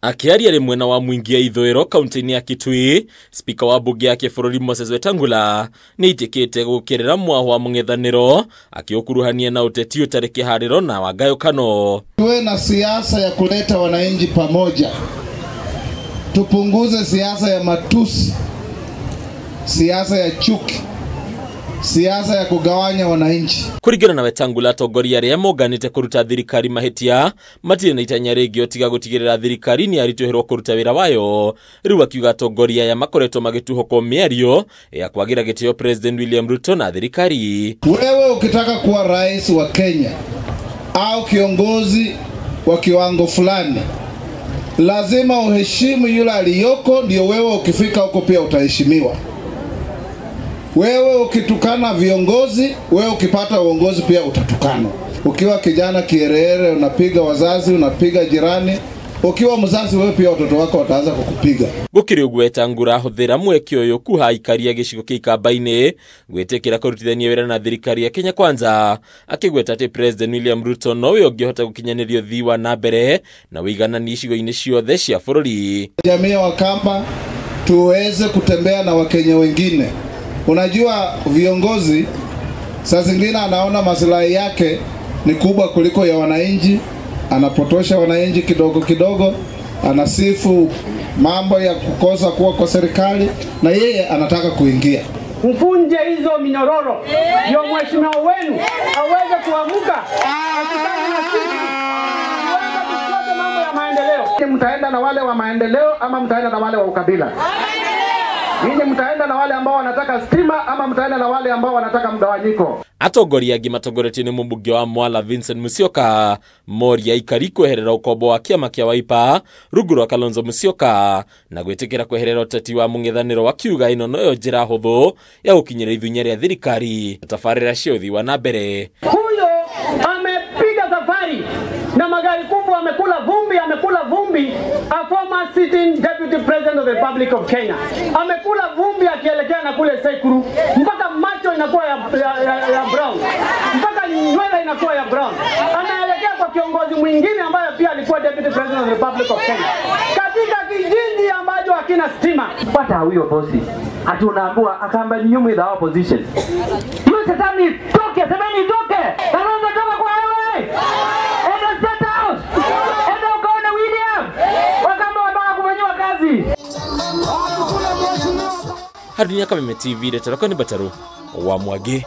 Akiaria arĩ mwena wa Mwingi ya Ithũĩro kaunti-inĩ ya Kitui, spika wa mbunge ya kĩbũrũri Moses Wetangula nĩaitĩkĩte gũkĩrĩra mwaho wa mũng'ethanĩro akĩũkuruhania na ũteti ũtarĩ kĩharĩro na wa ngayũkano. Tuwe na siasa ya kuleta wananchi pamoja, tupunguze siasa ya matusi, siasa ya chuki, siasa ya kugawanya wananchi. Kuringana na Wetangula, atongoria aria monganite kuruta thirikari mahitia matirĩ na itanya rĩngĩ tiga gũtigĩrĩra thirikari nĩ yaritũhĩrwo kũruta wĩra wayo. Rĩu akiuga atongoria aya makoretwo magĩtuhũkwo mĩario ya kwagĩra gĩtĩo President William Ruto na thirikari. Wewe ukitaka kuwa rais wa Kenya au kiongozi wa kiwango fulani, lazima uheshimu yule aliyoko, ndio wewe ukifika huko pia utaheshimiwa. Wewe ukitukana viongozi, wewe ukipata uongozi pia utatukanwa. Ukiwa kijana kiherehere unapiga wazazi, unapiga jirani. Ukiwa mzazi wewe pia watoto wako wataanza kukupiga. Gũkĩrĩ ũguo Wetangula ahũthĩra mweke ũyũ kuha aikaria gĩcigo kĩa Ikamba-inĩ gwĩtĩkĩra kũrutithania wĩra na thirikari ya Kenya Kwanza, akĩgweta atĩ President William Ruto nowe ũngĩhota gũkinyanĩria ũthii wa na mbere na ũiganani icigo-inĩ ciothe cia bũrũri. Jamii ya Wakamba tuweze kutembea na Wakenya wengine. Unajua viongozi saa zingine anaona maslahi yake ni kubwa kuliko ya wananchi, anapotosha wananchi kidogo kidogo, anasifu mambo ya kukosa kuwa kwa serikali na yeye anataka kuingia. Mfunje hizo minyororo ndio mheshimiwa wenu aweze kuamuka asikane na sisi, tuweze kufuata mambo ya maendeleo. Mtaenda na wale wa maendeleo ama mtaenda na wale wa ukabila? Ninyi mtaenda na wale ambao wanataka stima ama mtaenda na wale ambao wanataka mgawanyiko? Atongoria angĩ matongoretio nĩ mũmbunge wa Mwala Vincent Musyoka moria aikari kweherera ũkombo wa kĩama kĩa Wiper rungu rwa Kalonzo Musyoka na gwĩtĩkĩra kweherera ũteti wa mũng'ethanĩro, wakiuga ĩno noyo njĩra hũthũ ya gũkinyĩra ithunya rĩa thirikari tabarĩra cia ũthii wa na mbere. Huyo amepiga safari na magari kubwa, amekula vumbi, amekula vumbi. A former sitting deputy president of the Republic of Kenya amekula vumbi akielekea na kule Sekuru, mpaka macho inakuwa ya brown, mpaka nywele inakuwa ya brown. Anaelekea kwa kiongozi mwingine ambaye pia alikuwa deputy president of the Republic of Kenya katika kijiji ambacho hakina stima. Pata huyo bosi atunaambua akamba nyumu the opposition. Hiyo shetani toke, semeni toke. Kalonzo toka kwa wewe. Enda State House. Enda ukaone William. Wakamba wanataka kufanyiwa kazi. Hadunia Kameme TV, Retaro ni Bataru wa Mwage.